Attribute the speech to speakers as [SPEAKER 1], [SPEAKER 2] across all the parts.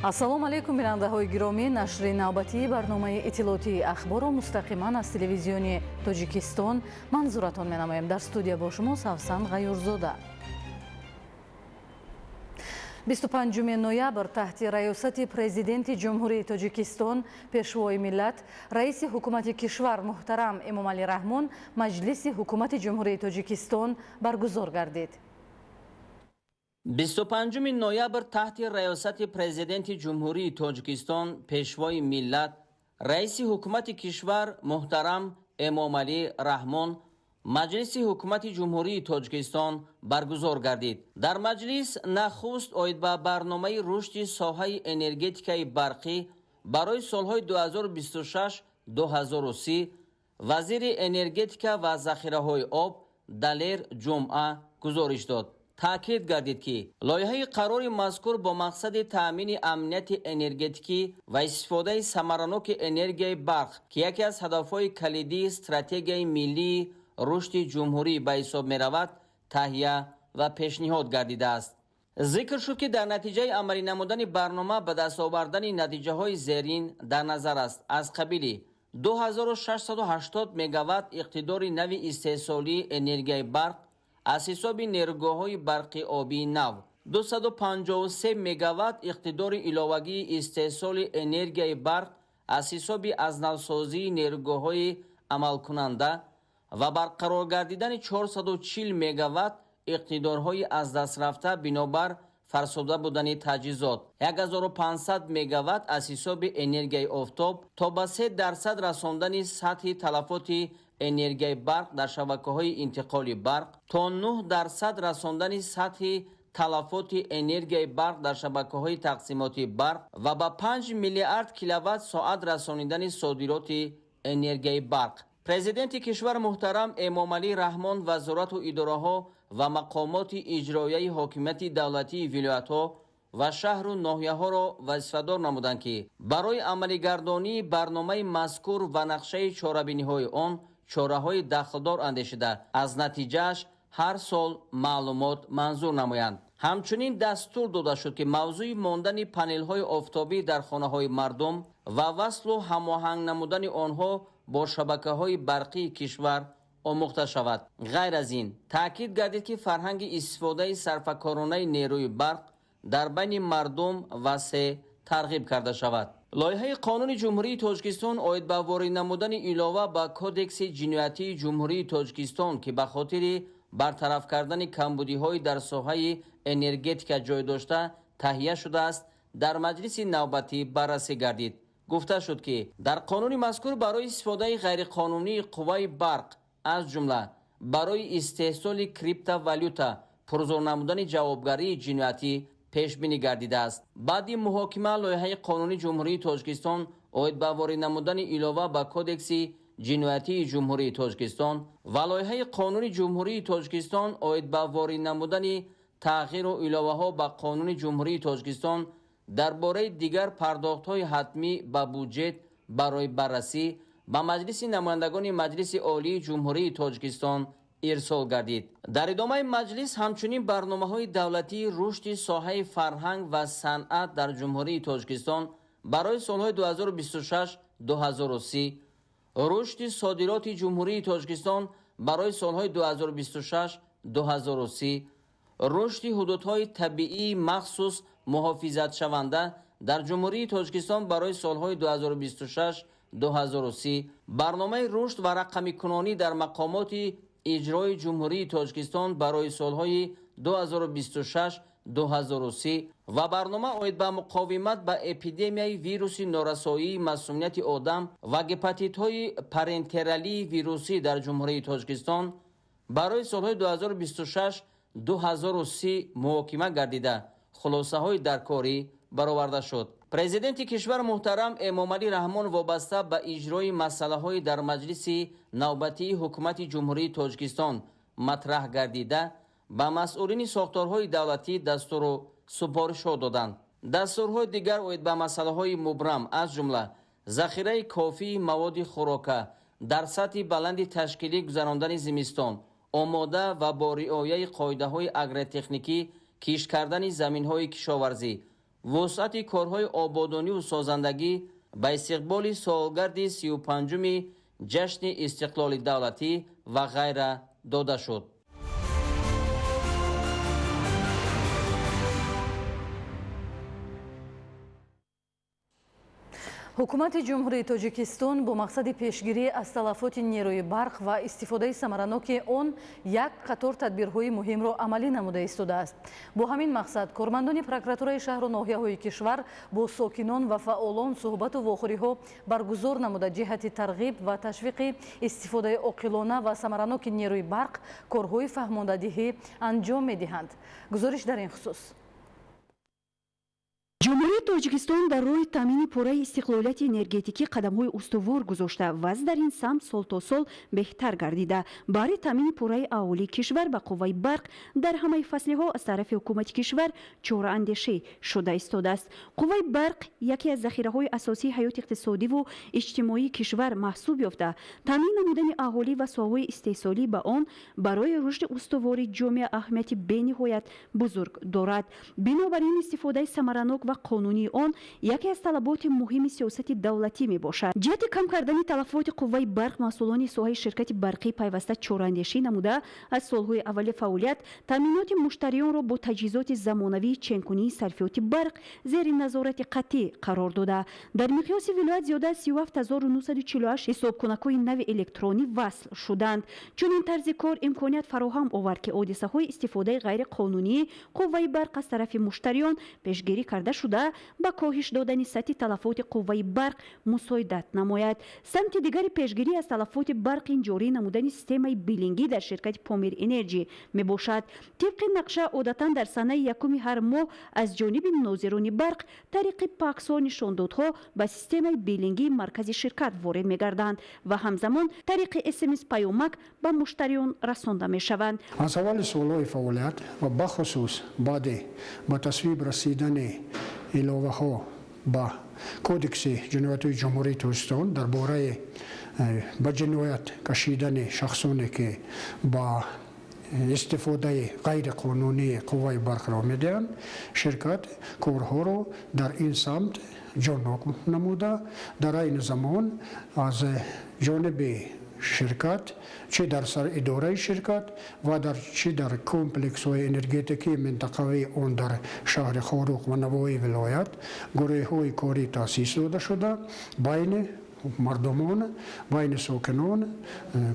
[SPEAKER 1] Ассалому алайкум, бинандаҳои гиромӣ. Нашри навбатии барномаи иттилоотии «Ахборро» мустақиман аз Телевизиони Тоҷикистон манзуратон менамоем. Дар студия бо шумо Савсан Ғаюрзода. 25 ноябр таҳти раёсати Президенти Ҷумҳурии Тоҷикистон, Пешвои миллат, Раиси Ҳукумати кишвар муҳтарам Эмомалӣ Раҳмон Маҷлиси Ҳукумати Ҷумҳурии Тоҷикистон баргузор гардид.
[SPEAKER 2] 25 ноябр таҳти раёсати Президенти Ҷумҳурии Тоҷикистон, Пешвои миллат, Раиси Ҳукумати кишвар муҳтарам Эмомалӣ Раҳмон Маҷлиси Ҳукумати Ҷумҳурии Тоҷикистон баргузор гардид. Дар маҷлис нахуст оид ба барномаи рушди соҳаи энергетикаи барқӣ барои солҳои 2026-2030 вазири энергетика ва захираҳои об Далер Ҷумъа гузориш дод. Таъкид гардид, ки лоиҳаи қарори мазкур бо мақсади таъмини амнияти энергетикӣ ва истифодаи самараноки энергияи барқ, ки яке аз ҳадафҳои калидии стратегияи миллии рушди ҷумҳурӣ ба ҳисоб меравад, таҳия ва пешниҳод гардидааст. Зикр шуд, ки дар натиҷаи амалӣ намудани барнома ба даст овардани натиҷаҳои зерин дар назар аст, аз қабили 2680 мегаватт иқтидори нави истеҳсолии энергияи барқ аз ҳисоби нерӯгоҳҳои барқи обии нав, 253 мегаватт иқтидори иловагии истеҳсоли энергияи барқ аз ҳисоби аз навсозии нерӯгоҳҳои амалкунанда ва барқарор гардидани 440 мегаватт иқтидорҳои аз дастрафта бинобар фарсуда будани таҷҳизот, 1500 мегаватт аз ҳисоби энергияи офтоб, то ба 3% расондани сатҳи талафоти энергияи барқ дар шабакаҳои интиқоли барқ, то 9% расондани сатҳи талафоти энергияи барқ дар шабакаҳои тақсимоти барқ ва ба 5 миллиард киловатт соат расонидани содироти энергияи барқ. Президенти кишвар муҳтарам Эмомалӣ Раҳмон вазорату идораҳо ва мақомоти иҷроияи ҳокимияти давлатии вилоятҳо ва шаҳру ноҳияҳоро вазифадор намуданд, ки барои амалигардонии барномаи мазкур ва нақшаи чорабиниҳои он чораҳои дахлдор андешида, аз натиҷааш ҳар сол маълумот манзур намоянд. Ҳамчунин дастур дода шуд, ки мавзӯи мондани панелҳои офтобӣ дар хонаҳои мардум ва васлу ҳамоҳанг намудани онҳо бо шабакаҳои барқии кишвар омӯхта шавад. Ғайр аз ин, таъкид гардид, ки фарҳанги истифодаи сарфакоронаи нерӯи барқ дар байни мардум васеъ тарғиб карда шавад. Лоиҳаи Қонуни Ҷумҳурии Тоҷикистон оид ба ворид намудани илова ба Кодекси ҷиноятии Ҷумҳурии Тоҷикистон, ки ба хотири бартараф кардани камбудиҳои дар соҳаи энергетика ҷой дошта таҳия шудааст, дар маҷлиси навбатӣ баррасӣ гардид. Гуфта шуд, ки дар қонуни мазкур барои истифодаи ғайриқонунии қувваи барқ, аз ҷумла барои истеҳсоли криптовалюта, пурзур намудани ҷавобгарии ҷиноятӣ пешбинӣ гардидааст. Баъди муҳокима лоиҳаи Қонуни Ҷумҳурии Тоҷикистон оид ба ворид намудани илова ба Кодекси ҷиноятии Ҷумҳурии Тоҷикистон ва лоиҳаи Қонуни Ҷумҳурии Тоҷикистон оид ба ворид намудани тағйиру иловаҳо ба Қонуни Ҷумҳурии Тоҷикистон дар бораи дигар пардохтҳои ҳатмӣ ба буҷет барои баррасӣ ба Маҷлиси намояндагони Маҷлиси Олии Ҷумҳурии Тоҷикистон ирсол гардид. Дар идомаи маҷлис ҳамчунин барномаҳои давлатии рушди соҳаи фарҳанг ва санъат дар Ҷумҳурии Тоҷикистон барои солҳои 2026-2030, рушди содироти Ҷумҳурии Тоҷикистон барои солҳои 2026-2030, рушди ҳудудҳои табиии махсус муҳофизатшаванда дар Ҷумҳурии Тоҷикистон барои солҳои 2026-2030, барномаи рушд ва рақамикунонӣ дар мақомоти иҷрои Ҷумҳурии Тоҷикистон барои солҳои 2026-2030 ва барнома оид ба муқовимат ба эпидемияи вируси норасоии масунияти одам ва гепатитҳои парентералии вирусӣ дар Ҷумҳурии Тоҷикистон барои солҳои 2026-2030 муҳокима гардида, хулосаҳои даркорӣ бароварда шуд. Президенти кишвар муҳтарам Эмомалӣ Раҳмон вобаста ба иҷрои масъалаҳои дар Маҷлиси навбатии Ҳукумати Ҷумҳурии Тоҷикистон матраҳ гардида ба масъулини сохторҳои давлатӣ дастуру супоришҳо доданд. Дастурҳои дигар оид ба масъалаҳои мубрам, аз ҷумла захираи кофии маводи хӯрока, дар сатҳи баланди ташкилӣ гузарондани зимистон, омода ва бо риояи қоидаҳои агротехникӣ кишт кардани заминҳои кишоварзӣ, Вусъати корҳои ободониву созандагӣ ба истиқболи солгарди 35-уми ҷашни истиқлоли давлатӣ ва ғайра дода шуд.
[SPEAKER 1] Ҳукумати Ҷумҳурии Тоҷикистон бо мақсади пешгирӣ аз талафоти нерӯи барқ ва истифодаи самараноки он як қатор тадбирҳои муҳимро амалӣ намуда истодааст. Бо ҳамин мақсад кормандони прокуратураи шаҳру ноҳияҳои кишвар бо сокинон ва фаъолон суҳбату вохӯриҳо баргузор намуда ҷиҳати тарғиб ва ташвиқи истифодаи оқилона ва самараноки нерӯи барқ корҳои фаҳмондадиҳӣ анҷом медиҳанд. Гузориш дар ин хусус.
[SPEAKER 3] Ҷумҳурии Тоҷикистон дар роҳи таъмини пурраи истиқлолияти энергетикӣ қадамҳои устувор гузошта, вазъ дар ин самт сол то сол беҳтар гардида. Баҳри таъмини пурраи аҳолии кишвар ба қувваи барқ дар ҳамаи фаслиҳо аз тарафи ҳукумати кишвар чораандешӣ шуда истодааст. Қувваи барқ яке аз захираҳои асосии ҳаёти иқтисодиву иҷтимоии кишвар маҳсуб ёфта, таъмин намудани аҳолӣ ва соҳаҳои истеҳсолӣ ба он барои рушди устувори ҷомеа аҳамияти бениҳоят бузург дорад. Бинобар ин истифодаи самаранок ва қонунии он яке аз талаботи муҳими сиёсати давлатӣ мебошад. Ҷиҳати кам кардани талафоти қувваи барқ масъулони соҳаи ширкати барқӣ пайваста чораандешӣ намуда, аз солҳои аввали фаъолият таъминоти муштариёнро бо таҷҳизоти замонавии ченкунии сарфиёти барқ зери назорати қатъӣ қарор дода. Дар миқёси вилоят зиёда аз 37948 ҳисобкунакҳои нави электронӣ васл шуданд. Чунин тарзи кор имконият фароҳам овард, ки ҳодисаҳои истифодаи ғайриқонунии қувваи барқ аз тарафи муштариён пешгирӣ карда шуда, ба коҳиш додани сатҳи талафоти қувваи барқ мусоидат намояд. Самти дигари пешгирӣ аз талафоти барқ ин ҷорӣ намудани системаи билингӣ дар ширкати Помир Энерҷи мебошад. Тибқи нақша одатан дар санаи якуми ҳар моҳ аз ҷониби нозирони барқ тариқи паксҳо нишондодҳо ба системаи билингии маркази ширкат ворид мегарданд ва ҳамзамон тариқи смс паёмак ба муштариён расонда мешаванд.
[SPEAKER 4] Аз аввали солҳои фаъолият ва бахусус баъди ба тасвиб расидани иловаҳо ба Кодекси ҷиноятии Ҷумҳурии Тоҷикистон дар бораи ба ҷиноят кашидани шахсоне, ки ба истифодаи ғайриқонунии қувваи барқро медиҳанд, ширкат корҳоро дар ин самт ҷоннок намуда, дар айни замон аз ҷониби ширкат, чӣ дар сар идораи ширкат ва чӣ дар комплексҳои энергетикии минтақавии он дар шаҳри Хоруғ ва навоҳии вилоят гурӯҳҳои корӣ таъсис дода шуда, байни мардумон, байни сокинон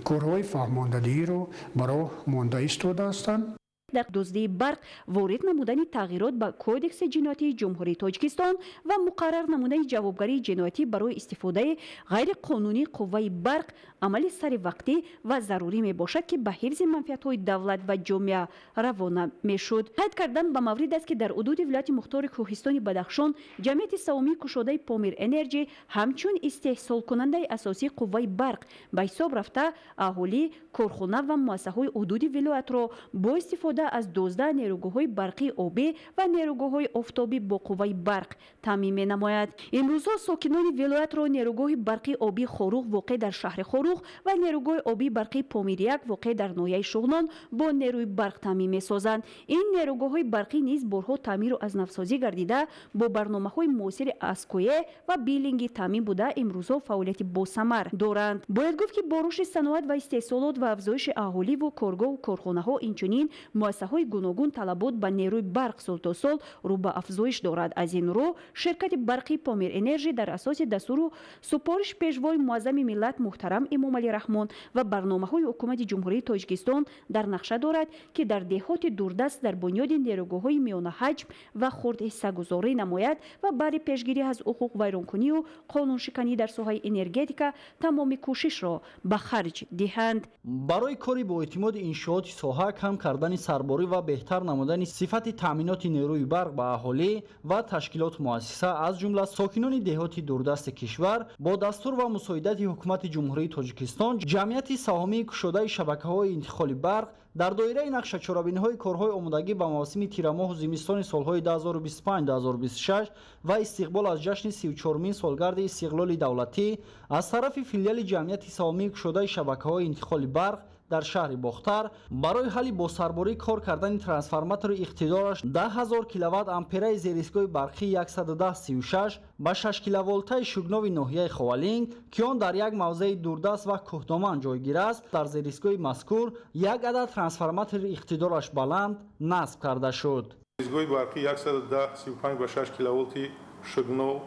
[SPEAKER 4] корҳои фаҳмондадиҳиро ба роҳ монда истода ҳастанд.
[SPEAKER 3] Дар дуздии барқ ворид намудани тағйирот ба Кодекси ҷиноятии Ҷумҳурии Тоҷикистон ва муқаррар намудани ҷавобгарии ҷиноятӣ барои истифодаи ғайриқонунии қувваи барқ амали саривақтӣ ва зарурӣ мебошад, ки ба ҳифзи манфиатҳои давлат ва ҷомеа равона мешуд. Қайд кардан ба маврид аст, ки дар ҳудуди вилояти мухтори Кӯҳистони Бадахшон ҷамъияти савомии кушодаи Помир Энерҷи ҳамчун истеҳсолкунандаи асосии қувваи барқ ба ҳисоб рафта, аҳолӣ, корхона ва муассисаҳои ҳудуди вилоятро бо истифода аз 12 нерӯгоҳҳои барқии обӣ ва нерӯгоҳҳои офтобӣ бо қувваи барқ таъмин менамояд. Имрӯзҳо сокинони вилоятро нерӯгоҳи барқии обии Хоруғ воқеъ дар шаҳри Хоруғ ва нерӯгоҳи обии барқии Помир 1 воқеъ дар ноҳияи Шуғнон бо нерӯи барқ таъмин месозанд. Ин нерӯгоҳҳои барқӣ низ борҳо таъмиру аз навсозӣ гардида, бо барномаҳои муосири аское ва билингӣ таъмин буда, имрӯзҳо фаъолияти босамар доранд. Бояд гуфт, ки бо рушди саноат ва истеҳсолот ва афзоиши аҳоливу коргоҳу корхонаҳо, инчунин муассисаҳои гуногун талабот ба нерӯи барқ сол то сол рӯ ба афзоиш дорад. Аз ин рӯ ширкати барқии Помир Энерҷи дар асоси дастуру супориши пешвои муаззами миллат муҳтарам Эмомалӣ Раҳмон ва барномаҳои ҳукумати Ҷумҳурии Тоҷикистон дар нақша дорад, ки дар деҳоти дурдаст дар бунёди нерӯгоҳҳои миёнаҳаҷм ва хурд ҳиссагузорӣ намояд ва барои пешгирӣ аз ҳуқуқвайронкунию қонуншиканӣ дар соҳаи энергетика тамоми кӯшишро ба харҷ диҳанд.
[SPEAKER 5] Барои кори боэътимоди иншооти соҳа, кам кардани сарборӣ ва беҳтар намудани сифати таъминоти нерӯи барқ ба аҳолӣ ва ташкилоту муассиса, аз ҷумла сокинони деҳоти дурдасти кишвар, бо дастур ва мусоидати ҳукумати Ҷумҳурии Тоҷикистон ҷамъияти саҳомии кушодаи шабакаҳои интиқоли барқ дар доираи нақшачорабиниҳои корҳои омодагӣ ба мавсими тирамоҳу зимистони солҳои 2025-2026 ва истиқбол аз ҷашни 34-мин солгарди истиқлоли давлатӣ аз тарафи филиали ҷамъияти саҳомии кушодаи шабакаҳои интиқоли барқ Дар шаҳри Бохтар барои ҳалли бо сарборӣ кор кардани трансформатори иқтидораш 10 000 киловатт ампераи зеристгоҳи барқии 11036 ба 6 киловолтаи Шугнови ноҳияи Ховалинг, ки он дар як мавзеи дурдаст ва кӯҳдоман ҷойгир аст, дар зеристгоҳи мазкур як адад трансформатори иқтидораш баланд насб карда шуд.
[SPEAKER 6] Зеристгоҳи барқии 11035 ба 6 киловолти Шугнов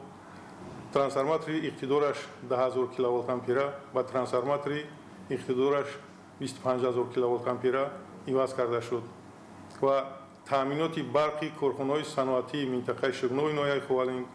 [SPEAKER 6] трансформатори иқтидораш 10 000 киловолт ампера ба трансформатори иқтидораш 25 000 киловолт ампера иваз карда шуд ва таъминоти барқи корхонаҳои саноатии минтақаи Шугнови ноҳияи Ховалинг,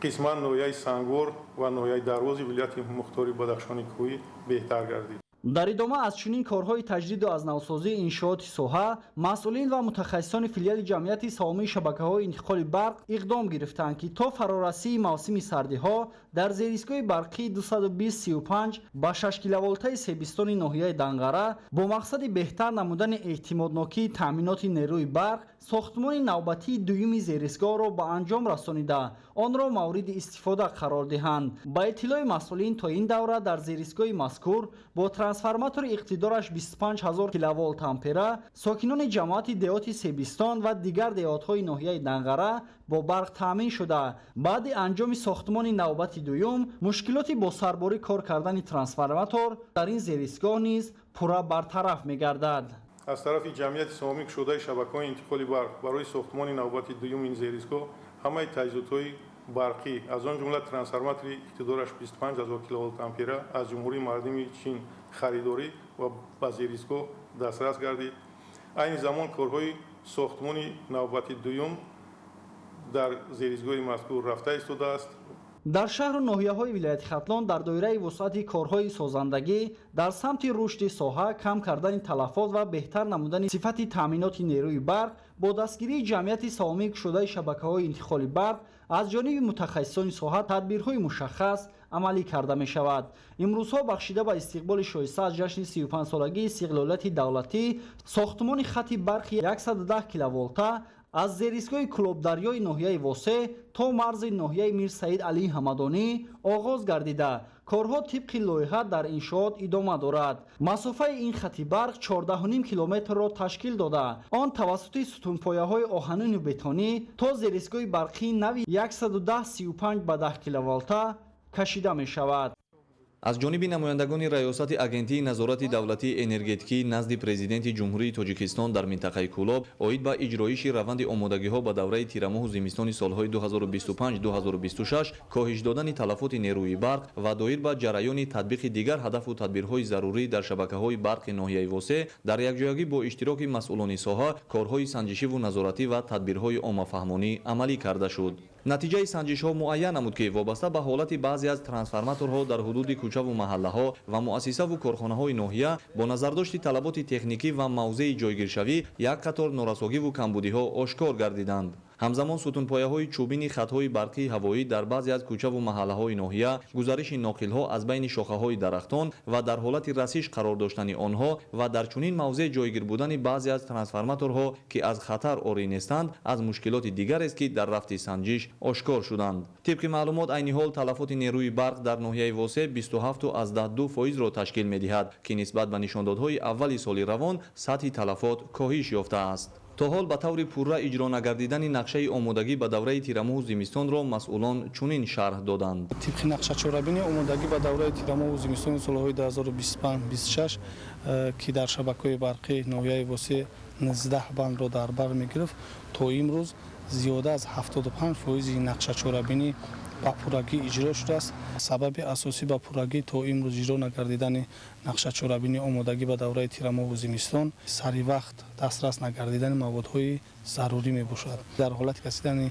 [SPEAKER 6] қисман ноҳияи Сангвор ва ноҳияи Дарвози вилояти мухтори Бадахшони Кӯҳӣ беҳтар гардид.
[SPEAKER 5] Дар идома аз чунин корҳои таҷдиду аз навсозии иншооти соҳа, масъулин ва мутахассисони филиали ҷамъияти саҳомии шабакаҳои интиқоли барқ иқдом гирифтанд, ки то фарорасии мавсими сардиҳо дар зеристгоҳи барқии 22035 ба 6 киловолтаи Себистони ноҳияи Данғара бо мақсади беҳтар намудани эътимоднокии таъминоти нерӯи барқ сохтмони навбатии дуюми зеристгоҳро ба анҷом расонида, онро мавриди истифода қарор диҳанд. Ба иттилои масъулин, то ин давра дар зеристгоҳи мазкур бо трансформатори иқтидораш 25 000 киловолт ампера сокинони ҷамоати деҳоти Себистон ва дигар деҳотҳои ноҳияи Данғара бо барқ таъмин шуда, баъди анҷоми сохтмони навбати дуюм мушкилоти бо сарборӣ кор кардани трансформатор дар ин зеристгоҳ низ пурра бартараф мегардад.
[SPEAKER 6] Аз тарафи ҷамъияти саҳомӣ кушодаи шабакаҳои интиқоли барқ барои сохтмони навбати дуюми ин зеристгоҳ ҳамаи таҷҳизотҳои барқӣ, аз он ҷумла трансформатори иқтидораш 25 000 киловолт ампера аз Ҷумҳурии Мардумии Чин харидорӣ ва ба зеристгоҳ дастрас гардид. Айни замон корҳои сохтмони навбати дуюм дар зеристгоҳи мазкур рафта истодааст.
[SPEAKER 5] Дар шаҳру ноҳияҳои вилояти Хатлон дар доираи вусъати корҳои созандагӣ дар самти рушди соҳа, кам кардани талафот ва беҳтар намудани сифати таъминоти нерӯи барқ бо дастгирии ҷамъияти саҳомии кушодаи шабакаҳои интиқоли барқ аз ҷониби мутахассисони соҳа тадбирҳои мушаххас амалӣ карда мешавад. Имрӯзҳо, бахшида ба истиқболи шоиста аз ҷашни 35-солагии истиқлолияти давлатӣ, сохтмони хати барқи 110 киловолта аз зеристгоҳи Кӯлобдарёи ноҳияи Восе то марзи ноҳияи Мир Саид Алии Ҳамадонӣ оғоз гардида, корҳо тибқи лоиҳа дар иншоот идома дорад. Масофаи ин хати барқ 14,5 километрро ташкил дода, он тавассути сутунпояҳои оҳанину бетонӣ то зеристгоҳи барқии нави 11035 ба 10 киловолта кашида мешавад.
[SPEAKER 7] Аз ҷониби намояндагони Раёсати Агентии назорати давлатии энергетикӣ назди Президенти Ҷумҳурии Тоҷикистон дар минтақаи Кӯлоб оид ба иҷроиши раванди омодагиҳо ба давраи тирамоҳу зимистони солҳои 2025-2026, коҳиш додани талафоти нерӯи барқ ва доир ба ҷараёни татбиқи дигар ҳадафу тадбирҳои зарурӣ дар шабакаҳои барқи ноҳияи Восе дар якҷоягӣ бо иштироки масъулони соҳа корҳои санҷишиву назоратӣ ва тадбирҳои оммафаҳмонӣ амалӣ карда шуд. Натиҷаи санҷишҳо муайян намуд, ки вобаста ба ҳолати баъзе аз трансформаторҳо дар ҳудуди кӯчаву маҳаллаҳо ва муассисаву корхонаҳои ноҳия бо назардошти талаботи техникӣ ва мавзеи ҷойгиршавӣ як қатор норасогиву камбудиҳо ошкор гардиданд. Ҳамзамон, сутунпояҳои чӯбини хатҳои барқии ҳавоӣ дар баъзе аз кӯчаву маҳаллаҳои ноҳия, гузариши ноқилҳо аз байни шохаҳои дарахтон ва дар ҳолати расиш қарор доштани онҳо ва дар чунин мавзеъ ҷойгир будани баъзе аз трансформаторҳо, ки аз хатар орӣ нестанд, аз мушкилоти дигарест, ки дар рафти санҷиш ошкор шуданд. Тибқи маълумот, айни ҳол талафоти нерӯи барқ дар ноҳияи Восе 27,2 фоизро ташкил медиҳад, ки нисбат ба нишондодҳои аввали соли равон сатҳи талафот коҳиш ёфтааст. То ҳол ба таври пурра иҷро нагардидани нақшаи омодагӣ ба давраи тирамоҳу зимистонро масъулон чунин шарҳ доданд.
[SPEAKER 8] Тибқи нақша чорабинӣ омодагӣ ба давраи тирамоҳу зимистони солҳои 2025-26, ки дар шабакаҳои барқии ноҳияи Восе 19 бандро дар бар мегирифт, то имрӯз зиёда аз 75 фоизи нақша чорабинӣ ба пуррагӣ иҷро шудааст. Сабаби асосӣ ба пуррагӣ то имрӯз иҷро нагардидани нақша чорабинии омодагӣ ба давраи тирамоҳу зимистон сари вақт дастрас нагардидани маводҳои зарурӣ мебошад. Дар ҳолати расидани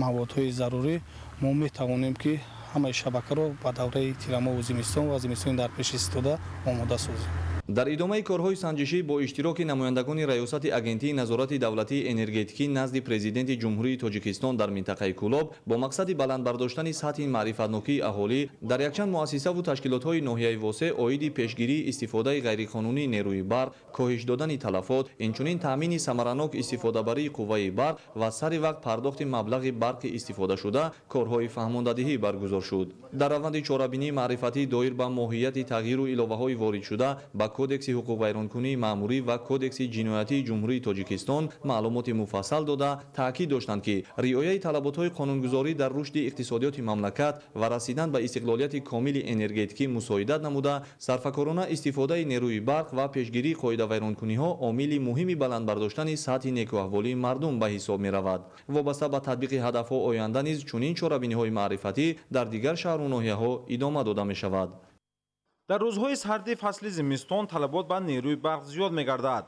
[SPEAKER 8] маводҳои зарурӣ мо метавонем, ки ҳамаи шабакаро ба давраи тирамоҳу зимистон ва зимистони дар пеш истода омода созем.
[SPEAKER 7] Дар идомаи корҳои санҷишӣ бо иштироки намояндагони Раёсати Агентии назорати давлатии энергетикӣ назди Президенти Ҷумҳурии Тоҷикистон дар минтақаи Кӯлоб бо мақсади баланд бардоштани сатҳи маърифатнокии аҳолӣ дар якчанд муассисаву ташкилотҳои ноҳияи Восе оиди пешгирии истифодаи ғайриқонунии нерӯи барқ, коҳиш додани талафот, инчунин таъмини самаранок истифодабарии қувваи барқ ва сари вақт пардохти маблағи барқи истифодашуда корҳои фаҳмондадиҳӣ баргузор шуд. Дар раванди чорабинии маърифатӣ доир ба моҳияти тағйиру иловаҳои воридшуда ба Кодекси ҳуқуқвайронкунии маъмурӣ ва Кодекси ҷиноятии Ҷумҳурии Тоҷикистон маълумоти муфассал дода, таъкид доштанд, ки риояи талаботҳои қонунгузорӣ дар рушди иқтисодиёти мамлакат ва расидан ба истиқлолияти комили энергетикӣ мусоидат намуда, сарфакорона истифодаи нерӯи барқ ва пешгирии қоидавайронкуниҳо омили муҳими баланд бардоштани сатҳи некӯаҳволии мардум ба ҳисоб меравад. Вобаста ба татбиқи ҳадафҳо оянда низ чунин чорабиниҳои маърифатӣ дар дигар шаҳру ноҳияҳо идома дода мешавад.
[SPEAKER 9] Дар рӯзҳои сарди фасли зимистон талабот ба нерӯи барқ зиёд мегардад.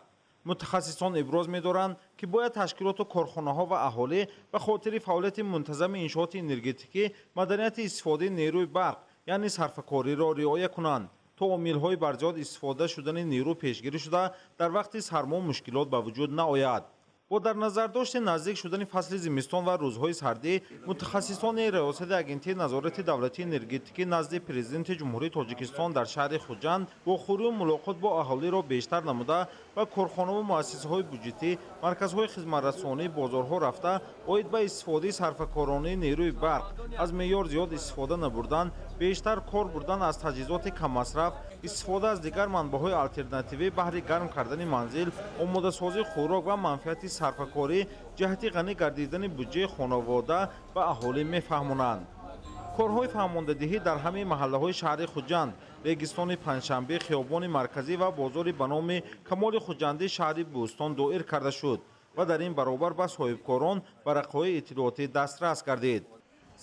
[SPEAKER 9] Мутахассисон иброз медоранд, ки бояд ташкилоту корхонаҳо ва аҳолӣ ба хотири фаъолияти мунтазами иншооти энергетикӣ маданияти истифодаи нерӯи барқ, яъне сарфакориро риоя кунанд, то омилҳои барзиёд истифода шудани нерӯ пешгирӣ шуда, дар вақти сармо мушкилот ба вуҷуд наояд. Бо дар назардошти наздик шудани фасли зимистон ва рӯзҳои сардӣ, мутахассисони Раёсати Агентии назорати давлатии энергетикӣ назди Президенти Ҷумҳурии Тоҷикистон дар шаҳри Хуҷанд вохӯрию мулоқот бо аҳолиро бештар намуда ва корхонаву муассисаҳои буҷетӣ, марказҳои хизматрасонӣ, бозорҳо рафта, оид ба истифодаи сарфакоронаи нерӯи барқ, аз меъёр зиёд истифода набурдан, бештар кор бурдан аз таҷҳизоти каммасраф, истифода аз дигар манбаъҳои алтернативӣ баҳри гарм кардани манзил, омодасозии хӯрок ва манфиати сарфакорӣ ҷиҳати ғанӣ гардидани буҷаи хонавода ба аҳолӣ мефаҳмонанд. Корҳои фаҳмондадиҳӣ дар ҳамаи маҳаллаҳои шаҳри Хуҷанд, регистони Панҷшанбе, хиёбони марказӣ ва бозори ба номи Камоли Хуҷандӣ шаҳри Бӯстон доир карда шуд ва дар ин баробар ба соҳибкорон варақаҳои иттилоотӣ дастрас гардид.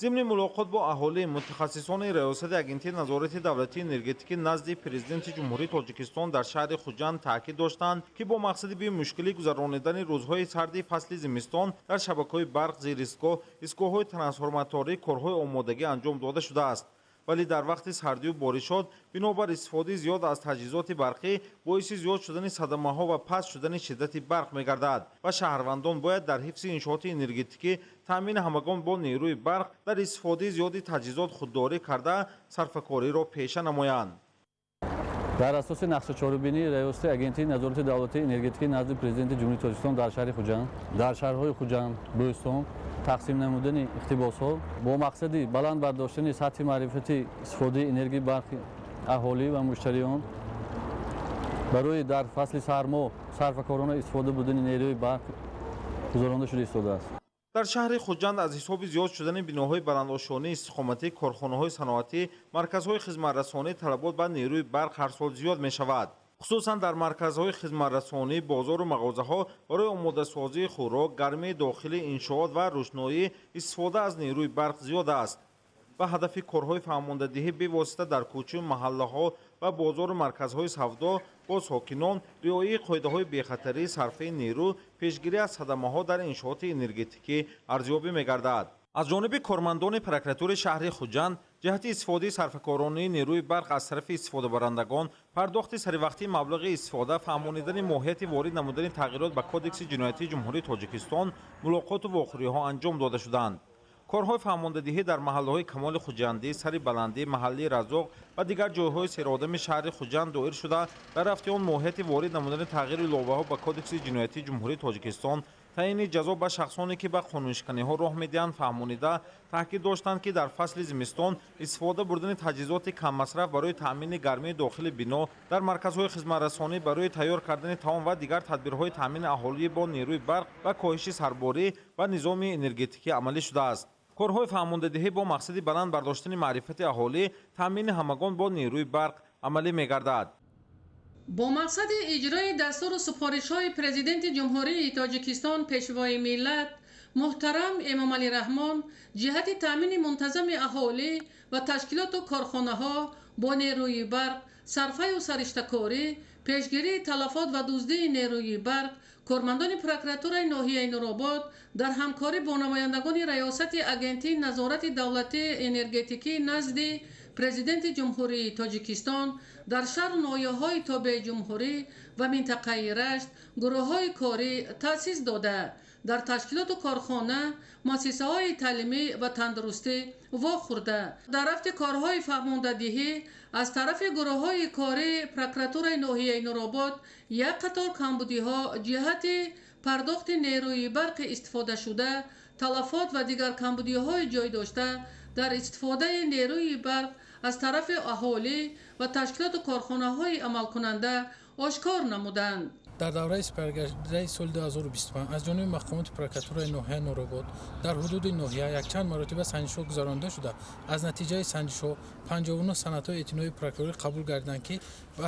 [SPEAKER 9] Зимни мулоқот бо аҳолӣ мутахассисони Раёсати Агентии назорати давлатии энергетикӣ назди Президенти Ҷумҳурии Тоҷикистон дар шаҳри Хуҷанд таъкид доштанд, ки бо мақсади бемушкилӣ гузаронидани рӯзҳои сарди фасли зимистон дар шабакаҳои барқ, зеристгоҳ, истгоҳҳои трансформаторӣ корҳои омодагӣ анҷом дода шудааст. Вале дар вақти сардию боришот бинобар истифодаи зиёд аз таҷҳизоти барқӣ боиси зиёд шудани садамаҳо ва паст шудани шиддати барқ мегардад ва шаҳрвандон бояд дар ҳифзи иншооти энергетикӣ, таъмини ҳамагон бо нерӯи барқ, дар истифодаи зиёди таҷҳизот худдорӣ карда, сарфакориро пеша намоянд.
[SPEAKER 10] Дар асоси нақшачорабинии Раёсати Агентии назорати давлатии энергетикӣ назди Президенти Ҷумҳурии Тоҷикистон дар шаҳри Хуҷанд, дар шаҳрҳои Хуҷанд, Бӯстон тақсим намудани иқтибосҳо бо мақсади баланд бардоштани сатҳи маърифати истифодаи энергияи барқи аҳолӣ ва муштариён барои дар фасли сармо сарфакорона истифода будани нерӯи барқ гузаронда шуда истодааст.
[SPEAKER 9] Дар шаҳри Хуҷанд аз ҳисоби зиёд шудани биноҳои баландошёнии истиқоматӣ, корхонаҳои саноатӣ, марказҳои хизматрасонӣ талабот ба нерӯи барқ ҳар сол зиёд мешавад. Хусусан дар марказҳои хизматрасонӣ, бозору мағозаҳо барои омодасозии хӯрок, гармии дохили иншоот ва рӯшноӣ истифода аз нерӯи барқ зиёд аст. Ба ҳадафи корҳои фаҳмондадиҳӣ бевосита дар кӯчаю маҳаллаҳо ва бозору марказҳои савдо бо сокинон риояи қоидаҳои бехатарии сарфаи нерӯ, пешгирӣ аз садамаҳо дар иншооти энергетикӣ арзёбӣ мегардад. Аз ҷониби кормандони прокуратураи шаҳри Хуҷанд ҷиҳати истифодаи сарфакоронаи нерӯи барқ аз тарафи истифодабарандагон, пардохти саривақтии маблағи истифода, фаҳмонидани моҳияти ворид намудани тағйирот ба Кодекси ҷиноятии Ҷумҳурии Тоҷикистон мулоқоту вохӯриҳо анҷом дода шуданд. Корҳои фаҳмондадиҳӣ дар маҳаллаҳои Камоли Хуҷандӣ, Сари Баландӣ, маҳаллии Разоқ ва дигар ҷойҳои серодами шаҳри Хуҷанд доир шуда, дар рафти он моҳияти ворид намудани тағйиру иловаҳо ба Кодекси ҷиноятии Ҷумҳурии Тоҷикистон, таъини ҷазо ба шахсоне, ки ба қонуншиканиҳо роҳ медиҳанд, фаҳмонида, таъкид доштанд, ки дар фасли зимистон истифода бурдани таҷҳизоти каммасраф барои таъмини гармии дохили бино, дар марказҳои хизматрасонӣ барои тайёр кардани таом ва дигар тадбирҳои таъмини аҳолӣ бо нерӯи барқ ва коҳиши сарборӣ ва низоми энергетикӣ амалӣ шудааст. Корҳои фаҳмондадиҳӣ бо мақсади баланд бардоштани маърифати аҳолӣ, таъмини ҳамагон бо нерӯи барқ амалӣ мегардад.
[SPEAKER 11] Бо мақсади иҷрои дастуру супоришҳои Президенти Ҷумҳурии Тоҷикистон, Пешвои миллат муҳтарам Эмомалӣ Раҳмон ҷиҳати таъмини мунтазами аҳолӣ ва ташкилоту корхонаҳо бо нерӯи барқ, сарфаю сариштакорӣ, пешгирии талафот ва дуздии нерӯи барқ, кормандони прокуратураи ноҳияи Нуробод дар ҳамкорӣ бо намояндагони Раёсати Агентии назорати давлатии энергетикӣ назди Президенти Ҷумҳурии Тоҷикистон дар шаҳру ноҳияҳои тобеи ҷумҳурӣ ва минтақаи Рашт гурӯҳҳои корӣ таъсис дода, дар ташкилоту корхона, муассисаҳои таълимӣ ва тандурустӣ вохӯрда, дар рафти корҳои фаҳмондадиҳӣ аз тарафи гурӯҳҳои корӣ прокуратураи ноҳияи Нуробод як қатор камбудиҳо ҷиҳати пардохти нерӯи барқи истифодашуда, талафот ва дигар камбудиҳои ҷой дошта дар истифодаи нерӯи барқ аз тарафи аҳолӣ ва ташкилоту корхонаҳои амалкунанда ошкор намуданд.
[SPEAKER 12] Дар давраи сипаригардидаи соли 2025 аз ҷониби мақомоти прокуратураи ноҳияи Нуробод дар ҳудуди ноҳия якчанд маротиба санҷишҳо гузаронида шуда, аз натиҷаи санҷишҳо 59 санадҳои эътиноии прокурорӣ қабул гардиданд, ки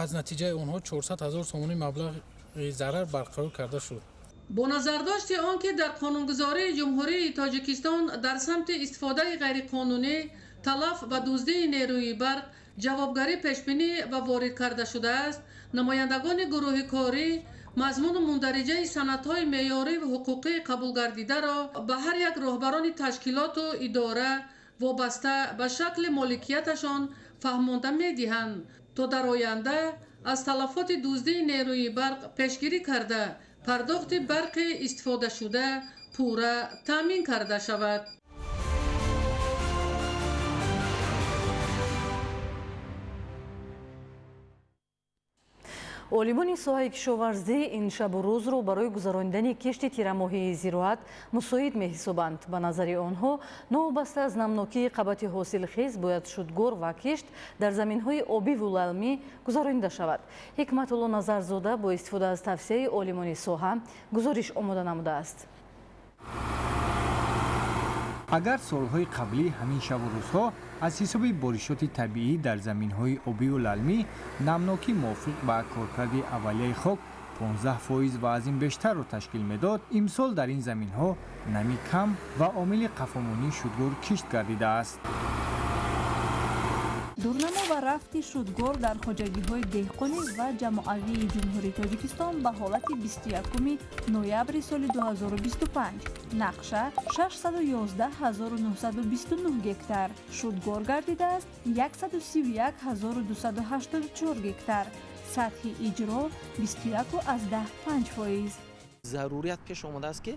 [SPEAKER 12] аз натиҷаи онҳо 400 ҳазор сомонӣ маблағи зарар барқарор карда шуд.
[SPEAKER 11] Бо назардошти он ки дар қонунгузории Ҷумҳурии Тоҷикистон дар самти истифодаи ғайриқонунӣ, талаф ва дуздии нерӯи барқ ҷавобгарӣ пешбинӣ ва ворид карда шудааст, намояндагони гурӯҳи корӣ мазмуну мундариҷаи санадҳои меъёрӣ ва ҳуқуқӣ қабулгардидаро ба ҳар як роҳбарони ташкилоту идора вобаста ба шакли моликияташон фаҳмонда медиҳанд, то дар оянда аз талафоти дуздии нерӯи барқ пешгирӣ карда, пардохти барқи истифодашуда пурра таъмин карда шавад.
[SPEAKER 1] Олимони соҳаи кишоварзӣ ин шабу рӯзро барои гузаронидани кишти тирамоҳии зироат мусоид меҳисобанд. Ба назари онҳо, новобаста аз намнокии қабати ҳосилхез бояд шудгор ва кишт дар заминҳои обиву лалмӣ гузаронида шавад. Ҳикматулло Назарзода бо истифода аз тавсияи олимони соҳа гузориш омода намудааст.
[SPEAKER 13] Агар солҳои қаблӣ ҳамин шабу рӯзҳо аз ҳисоби боришоти табиӣ дар заминҳои обиву лалмӣ намнокӣ мувофиқ ба коркарди аввалияи хок 15% ва аз ин бештарро ташкил медод, имсол дар ин заминҳо нами кам ва омили қафомонии шудгор кишт гардидааст.
[SPEAKER 14] Дурнамо ва рафти шудгор дар хоҷагиҳои деҳқонӣ ва ҷамоавии Ҷумҳурии Тоҷикистон ба ҳолати 21 ноябри соли 2025 нақша 611 929 гектар, шудгор гардидааст 131 284 гектар, сатҳи иҷро 21,5%.
[SPEAKER 15] Зарурият пеш омадааст, ки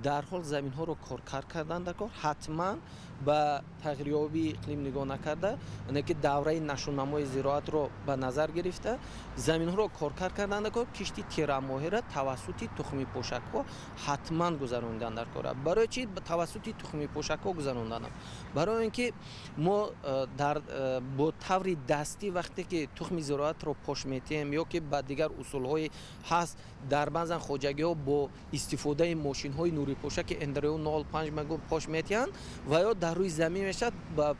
[SPEAKER 15] дарҳол заминҳоро коркард кардан дар кор, ҳатман ба тағйирёбии иқлим нигоҳ накарда, ки давраи нашъунамои зироатро ба назар гирифта, заминҳоро коркард кардан дар кор, кишти тирамоҳиро тавассути тухмипошакҳо ҳатман гузаронидан дар кор. Барои чи тавассути тухмипошакҳо гузаронданам? Барои он ки мо дар бо таври дастӣ вақте ки тухми зироатро пош метиҳем ё ки ба дигар усулҳои ҳаст, дар баъзан хоҷагиҳо бо истифодаи мошинҳои нурипошаки НДРУ 05 мегӯ пош метиҳанд ва ё дар рӯи замин мешавад,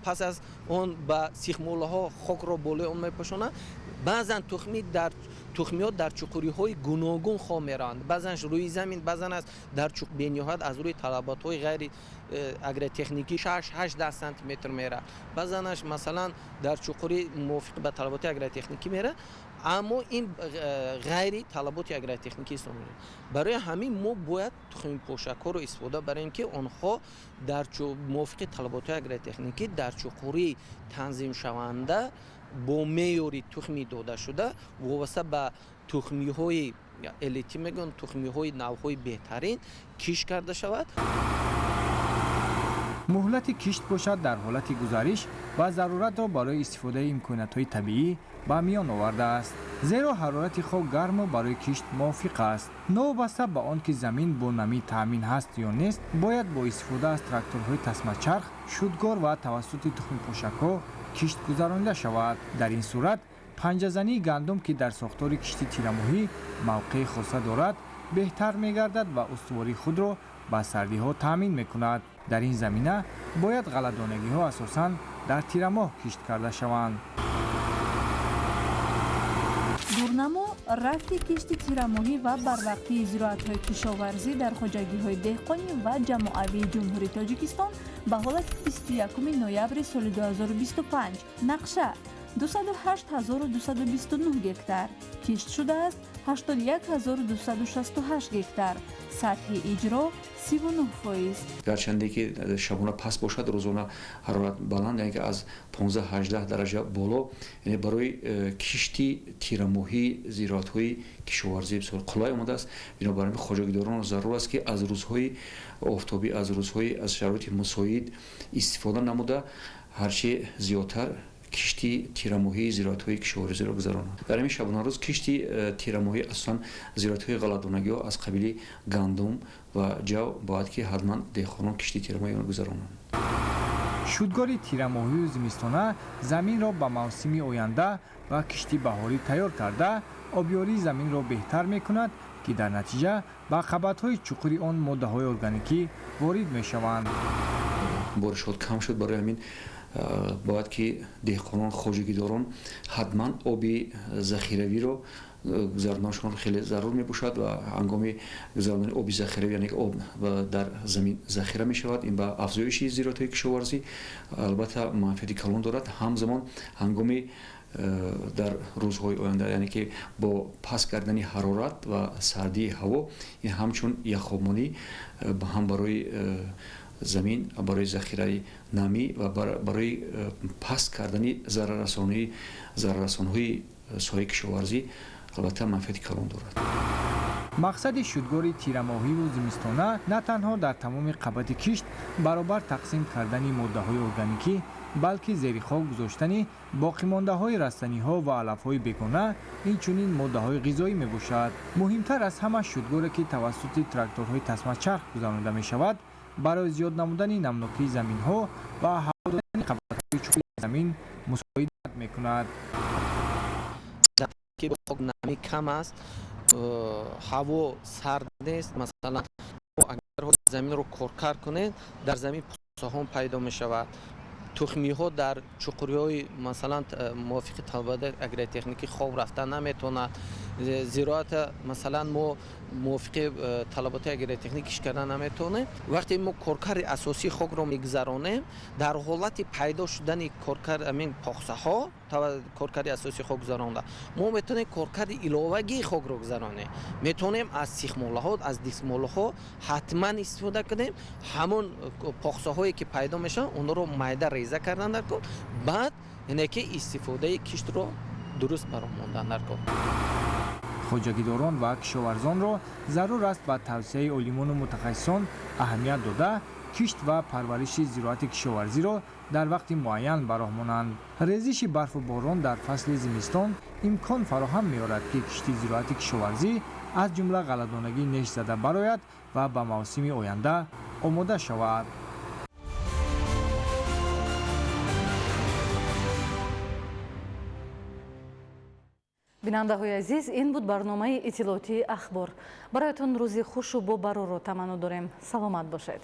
[SPEAKER 15] пас аз он ба сихмолаҳо хокро болои он мепошонанд. Баъзан тухми дар тухмиҳо дар чуқуриҳои гуногун хом мераванд, баъзан рӯи замин, баъзан аз дар бениҳоят аз рӯи талаботҳои ғайри агротехникӣ 6-8 сантиметр меравад, баъзанаш, масалан, дар чуқури мувофиқ ба талаботи агротехникӣ меравад, аммо ин ғайри талаботи агротехникӣ ҳисоб мешавад. Барои ҳамин мо бояд тухмипошакҳоро истифода барем, ки онҳо дар мувофиқи талаботҳои агротехникӣ дар чуқурии танзимшаванда бо меъёри тухми додашуда, вобаста ба тухмиҳои элитӣ мегӯянд, тухмиҳои навъҳои беҳтарин кишт карда шавад.
[SPEAKER 13] Муҳлати кишт бошад, дар ҳолати гузариш ва заруратро барои истифодаи имкониятҳои табиӣ ба миён овардааст, зеро ҳарорати хок гарму барои кишт мувофиқ аст. Новобаста ба он ки замин бо намӣ таъмин ҳаст ё нест, бояд бо истифода аз тракторҳои тасмачарх шудгор ва тавассути тухмипошакҳо кишт гузаронида шавад. Дар ин сурат панҷазании гандум, ки дар сохтори кишти тирамоҳӣ мавқеи хоса дорад, беҳтар мегардад ва устувории худро ба сардиҳо таъмин мекунад. Дар ин замина бояд ғалладонагиҳо асосан дар тирамоҳ кишт карда шаванд.
[SPEAKER 14] Дурнамо рафти кишти тирамоҳӣ ва барвақтии зироатҳои кишоварзӣ дар хоҷагиҳои деҳқонӣ ва ҷамоавии Ҷумҳурии Тоҷикистон ба ҳолати 21 ноябри соли 2025 нақша 208 229 гектар, кишт шудааст 81 268 гектар, сатҳи иҷро 39%.
[SPEAKER 16] Гарчанде ки шабона паст бошад, рӯзона ҳарорат баланд, яъне ки аз 15-18 дараҷа боло, яъне барои кишти тирамоҳии зироатҳои кишоварзӣ бисёр қулай омадааст. Бинобар ин хоҷагидорон зарур аст, ки аз рӯзҳои офтобӣ, аз рӯзҳои аз шароити мусоид истифода намуда, ҳарчи зиёдтар кишти тирамоҳии зироатҳои кишоварзиро гузаронанд. Дар ҳамин шабонарӯз кишти тирамоҳӣ, асосан зироатҳои ғалладонагиҳо аз қабили гандум ва ҷав, бояд ки ҳатман деҳқонон кишти тирамоҳии онро гузаронанд.
[SPEAKER 13] Шудгори тирамоҳию зимистона заминро ба мавсими оянда ва кишти баҳорӣ тайёр карда, обёрии заминро беҳтар мекунад, ки дар натиҷа ба қабатҳои чуқури он моддаҳои органикӣ ворид мешаванд.
[SPEAKER 16] Боришот кам шуд, барои ҳамин бояд ки деҳқонон, хоҷагидорон ҳатман оби захиравиро гузаронданашон хеле зарур мебошад ва ҳангоми гузарондани оби захиравӣ, яъне об дар замин захира мешавад, ин ба афзоиши зироатҳои кишоварзӣ албатта манфиати калон дорад. Ҳамзамон ҳангоми дар рӯзҳои оянда, яъне ки бо паст кардани ҳарорат ва сардии ҳаво, ин ҳамчун яхобмонӣ ҳам барои замин, барои захираи намӣ ва барои паст кардани зараррасонҳои соҳаи кишоварзӣ албатта манфиати калон дорад.
[SPEAKER 13] Мақсади шудгори тирамоҳиву зимистона на танҳо дар тамоми қабати кишт баробар тақсим кардани моддаҳои органикӣ, балки зери хок гузоштани боқимондаҳои растаниҳо ва алафҳои бегона, инчунин моддаҳои ғизоӣ мебошад. Муҳимтар аз ҳама шудгоре, ки тавассути тракторҳои тасмачарх гузаронида мешавад, барои зиёд намудани намнокии заминҳо ва ҳаво додани қабатҳои чуқури замин мусоидат мекунад.
[SPEAKER 15] Намӣ кам аст, ҳаво сард нест. Масалан, агар заминро коркард кунед, дар замин пусаҳо пайдо мешавад. Тухмиҳо дар чуқуриҳои масалан мувофиқи талаботи агротехникӣ хоб рафта наметавонад. Зироат масалан мо мувофиқи талаботи агротехникӣ кишт карда наметавонем. Вақте мо коркарди асосии хокро мегузаронем, дар ҳолати пайдо шудани коркард ҳамин похсаҳо коркарди асосии хок гузаронда, мо метавонем коркарди иловагии хокро гузаронем. Метавонем аз сихмолаҳо, аз дисмолаҳо ҳатман истифода кунем. Ҳамон похсаҳое ки пайдо мешаванд, онҳоро майда реза кардан дар кор, баъд яъне ки истифодаи киштро дуруст баромондан дар кор.
[SPEAKER 13] Хоҷагидорон ва кишоварзонро зарур аст ба тавсияи олимону мутахассисон аҳамият дода, кишт ва парвариши зироати кишоварзиро дар вақти муайян ба роҳ монанд. Резиши барфу борон дар фасли зимистон имкон фароҳам меорад, ки кишти зироати кишоварзӣ аз ҷумла ғалладонагӣ неш зада барояд ва ба мавсими оянда омода шавад.
[SPEAKER 1] Бинандаҳои азиз, ин буд барномаи иттилоотии Ахбор. Бароятон рӯзи хушу бобарорро таманно дорем. Саломат бошед.